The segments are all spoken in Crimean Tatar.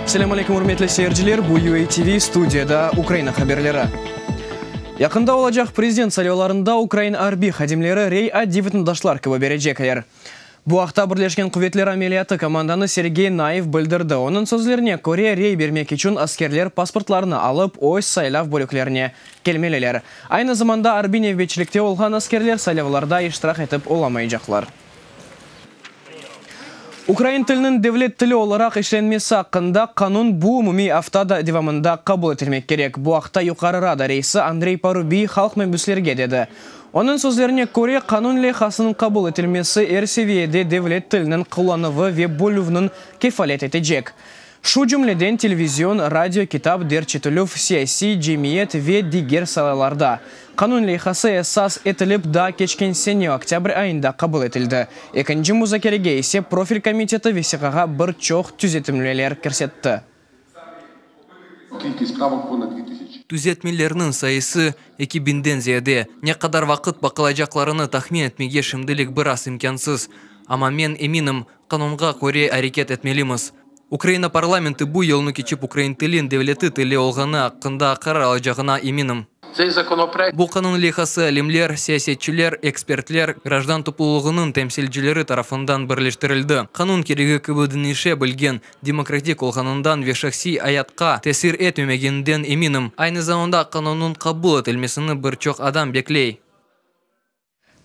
Selâm aleyküm, ürmetli seyirciler! Bu UATV, studiyada Ukraina haberleri. Yaqında olacaq prezident saylavlarında ukrain arbiy hadimleri rey adiy vatandaşlar kibi berecekler. Bu aqta Birleşken Quvetler ameliyatı komandanı Sergey Nayev bildirdi. Onıñ sözlerine köre, rey bermek içün askerler pasportlarını alıp, öz saylav bölüklerine kelmeliler. Aynı zamanda arbiy nevbetçilikte olğan askerler saylavlarda iştirak etip olamaycaqlar. Ukrain tiliniñ devlet tili olaraq işlenmesi aqqında qanun bu umumiy afta devamında qabul etilmek kerek. Bu aqta Yuqarı Rada reisi Andrey Parubiy halq mebüslerge dedi. Onıñ sözlerine köre, qanun leyhasınıñ qabul etilmesi er seviyede devlet tiliniñ qullanuvı ve bölüvniñ kefalet etecek. Şu cümleden, televizion, radio, kitap derc etilüv, siyasiy, cemiyet ve diger salalarda. Qanun leyhası esas etilip daa keçken sene oktâbr ayında qabul etildi. Ekinci muzakerege ise profil komiteti vesiqağa bir çoq tüzetimleler kirsetti. Tüzetmelerniñ sayısı eki biñden ziyade. Ne qadar vaqıt baqılacaqlarını tahmin etmege şimdilik biraz imkânsız. Amma men eminim, qanunğa köre areket etmelimiz. Ukraina parlamenti bu yolnı keçip ukrain tilin devleti tili olğanı aqqında qarar alacağına eminim. Bu qanun leyhası alimler, siyasetçiler, ekspertler, grajdan toplulığınıñ temsilcileri tarafından birleştirildi. Qanun keregi kibi deñişe bilgen, demokratik olğanından ve şahsiy ayatqa tesir etmemegeninden eminim. Aynı zamanda qanunnıñ qabul etilmesini bir çoq adam bekley.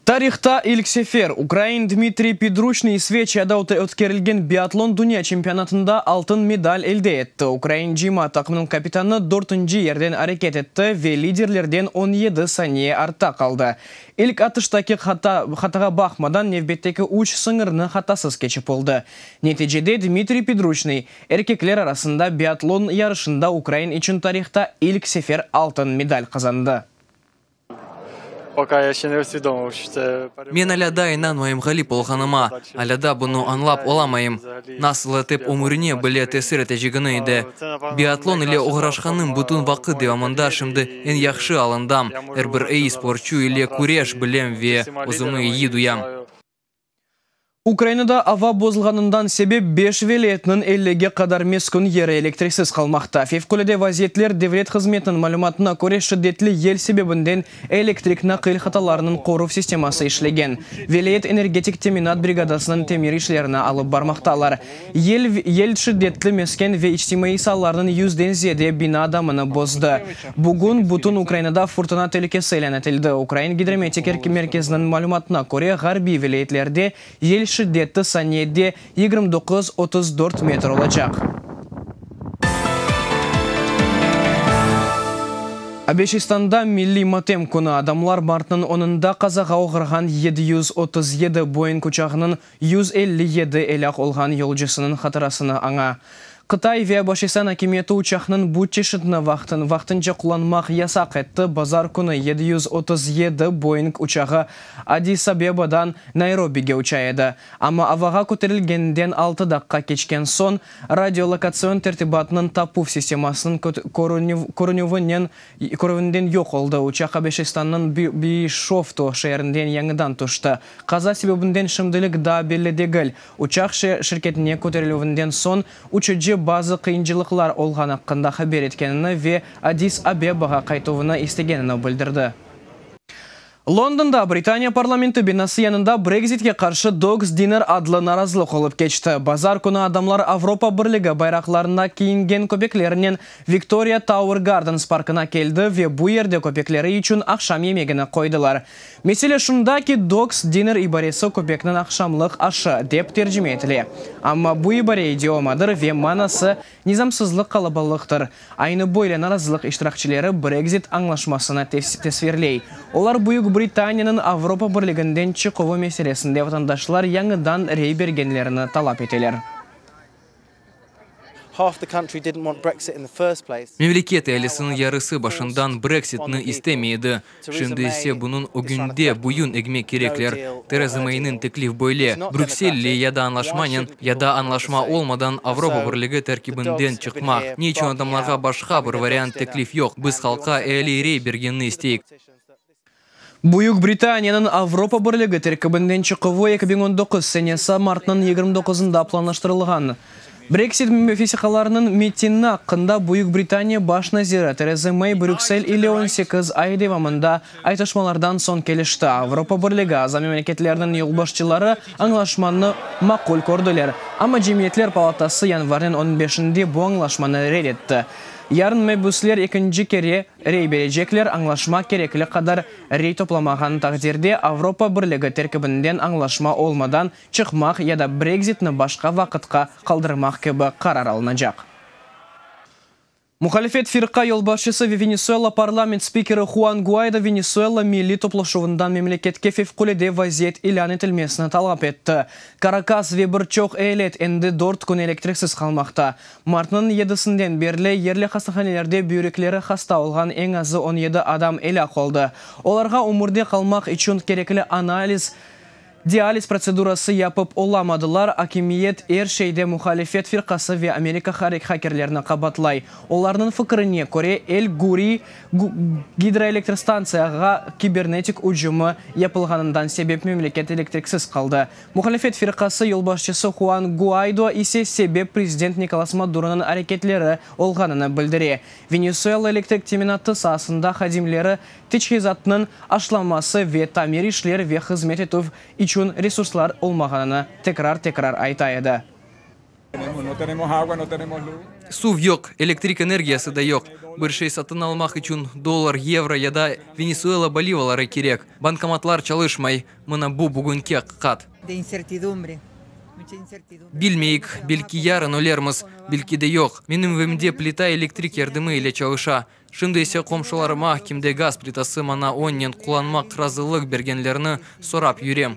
Tarihta ilk sefer ukrain Dmitriy Pidruçnıy İsveçiyada ötkerilgen biatlon dünya çempionatında altın medal elde etti. Ukrain cıyma taqımınıñ kapitanı dörtünci yerden areket etti ve liderlerden 17 saniye artta qaldı. İlk atıştaki hatağa baqmadan, nevbetteki üç sıñırnı hatasız keçip oldı. Neticede Dmitriy Pidruçnıy, erkekler arasında biatlon yarışında ukrain içün tarihta ilk sefer altın medal qazandı. Men alâ daa inanmayım ğalip olğanıma, alâ daa bunı añlap olamayım. Nasıl etip ömürine bile tesir etecegini edi. Biatlon ile oğraşqanım bütün vaqıt devamında şimdi eñ yahşı alındam, er bir eyi sportçu ile küreş bilem ve özümi eyi duyam. Ukrainada ava bozulğanından sebep beş vilâyetniñ ellige qadar meskün yeri elektriksiz qalmaqta. Fevqulâde vaziyetler devlet hızmetiniñ malümatına köre, şiddetli yel sebebinden elektrik naqil hatalarınıñ qoruv sisteması işlegen. Vilâyet energetik teminat brigadasınıñ temir işlerini alıp barmaqtalar. Yel, yel şiddetli mesken ve içtimaiy saalarnıñ yüzden ziyade bina damını bozdı. Bugün bütün Ukrainada furtuna telükesi ilân etildi. Ukrain gidrometik merkeziniñ malümatına köre, ğarbiy vilâyetlerde yel şiddeti saniyede 29, 34 metr olacaq. Abeşistanda milliy matem künü, adamlar martnıñ onunda qazağa oğrağan 737 Boeing uçağınıñ 157 elâk olğan yolcusınıñ hatırasını aña. Qıtay ve Abaşistan akimiyeti uçaqnıñ bu çeşitini vaqtın vaqtınca qullanmaq yasaq etti. Bazar künü 737 Boeing uçağı Addis-Abebadan Nayrobige uça edi. Amma avağa köterilgeninden altı daqqa keçken soñ radiolokatsion tertibatnıñ tapuv sistemasınıñ körünüvinen Körüvinden yoq oldı. Uçaq Abeşistannıñ Bişoftu şeerinden yañıdan tüşti. Qaza sebebinden şimdilik daa belli degil. Uçaq şirketine köterilüvinden soñ uçucı bazı qıyıncılıqlar olğanı aqqında haber etkenini ve Addis-Abebağa qaytuvını istegenini bildirdi. Londonda Britaniya parlamenti binası yanında Brexitke qarşı Dogs Dinner adlı narazılıq olıp keçti. Bazar künü adamlar Avropa Birligi bayraqlarında kiyingen köpeklerinen Victoria Tower Gardens parkına keldi ve bu yerde köpekleri içün aqşam yemegini qoydılar. Mesele şunda ki, Dogs Dinner ibaresi köpekniñ aqşamlıq aşı dep tercime etile. Amma bu ibare idiomadır ve manası Nizamsızlıq qalabalıqtır. Aynı böyle narazılıq iştirakçileri Brexit añlaşmasını tesvirley. Olar Büyük Britaniyanıñ Avropa Birliginden çıquvı meselesinde vatandaşlar yañıdan rey bergenlerini talap eteler. Memleket ealisiniñ yarısı başından Brexitni istemey edi. Şimdi ise bunıñ ögünde boyun egmek kerekler. Tereza Meyniñ teklif böyle, Brüksel ile ya da añlaşmanen, ya da añlaşma olmadan Avropa Birligi terkibinden çıqmaq. Ne içün adamlarğa başqa bir variant teklif yoq? Biz halqqa eali rey bergenini isteyik. Büyük Britaniyanıñ Avropa Birligi terkibinden çıquvı 2019 senesi martnıñ 29-ında planlaştırılğan. Brexit vesiqalarınıñ metinni aqqında Büyük Britaniya baş naziri Tereza Mey Brüksel ile on sekiz ay devamında aytışmalardan soñ kelişti. Avropa Birligi aza memleketleriniñ yolbaşçıları añlaşmanı maqul kördiler, amma Cemiyetler palatası yanvarniñ on beşinde bu añlaşmanı red etti. Yarın mebüsler ekinci kere rey berecekler, añlaşma kerekli qadar rey toplamağan taqdirde Avropa Birligi terkibinden añlaşma olmadan çıqmaq ya da Brexitni başqa vaqıtqa qaldırmaq kibi qarar alınacaq. Muhalifet firqa yolbaşçısı ve Venesuela parlament spikeri Huan Guaydo Venesuela milliy toplaşuvından memleketke fevqulâde vaziyet ilân etilmesini talap etti. Karakas ve bir çoq eyalet endi dört kün elektriksiz qalmaqta. Martnıñ yedisinden berli yerli hastahanelerde büyrekleri hasta olğan eñ azı on yedi adam elâk oldı. Olarğa ömürde qalmaq içün kerekli analiz, Dializ protsedurası yapıp olamadılar, akimiyet er şeyde muhalifet firqası ve Amerika hakerlerini qabatlay. Olarnıñ fikirine köre, El Guri gidroelektrostantsiyağa kibernetik ücümi yapılğanından sebep memleket elektriksiz qaldı. Muhalifet firqası yolbaşçısı Huan Guaydo ise sebep prezident Nikolas Maduronıñ areketleri olğanını bildire. Venesuela elektrik teminatı saasında hadimleri Teçhizatnıñ aşlaması ve tamir işler ve hızmet etüv içün resurslar olmağanını tekrar-tekrar ayta edi. Suv yoq, elektrik energiyası da yoq. Bir şey satın almaq içün dollar, yevro ya da Venesuela bolivaları kerek. Bankomatlar çalışmay. Mına bu bugünki aqiqat. Bilmeyik, belki yarın ölermiz, belki de yoq. Menim evimde plita elektrik yardımı ile çalışa. Şimdi ise qomşularıma, kimde gaz plitası, maña onen qullanmaq razılıq bergenlerini sorap yürem.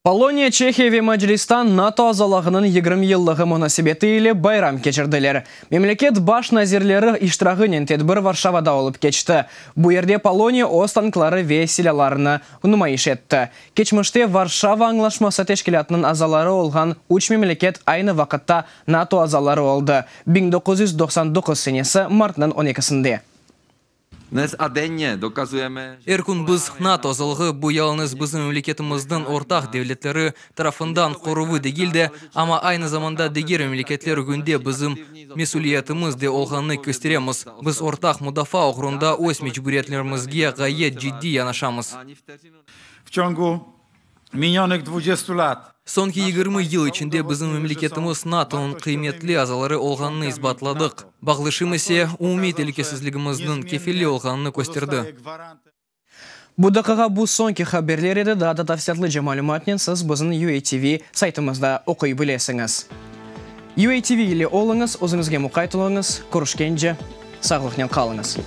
Poloniya, Çehiya ve Macaristan NATO azalığınıñ 20 yıllığı munasebeti ile bayram keçirdiler. Memleket baş nazirleri iştirağınen tedbir Varşavada olıp keçti. Bu yerde Poloniya öz tankları ve silâlarını numayış etti. Keçmişte Varşava añlaşması teşkilâtınıñ azaları olğan üç memleket aynı vaqıtta NATO azaları oldı, 1999 senesi martnıñ on ekisinde. Er kün biz, NATO azalığı, bu yalıñız bizim memleketimizniñ ortaq devletleri tarafından qoruvı degil de, amma aynı zamanda diger memleketler ögünde bizim mesüliyetimiz de olğanını kösteremiz. Biz ortaq mudafaa oğrunda öz mecburiyetlerimizge ğayet ciddiy yanaşamız. Soñki 20 yıl içinde bizim memleketimiz NATOnıñ qıymetli azaları olğanını isbatladıq. Bağlışım ise, umumiy telükesizligimizniñ kefili olğanını kösterdi. Bu daqiqa bu soñki haberler edi, daa da tafsilâtlıca malümatnen siz bizim UATV saytımızda oquy bilesiñiz. UATV ile oluñız, özüñizge muqayt oluñız, körüşkence, sağlıqnen qalıñız.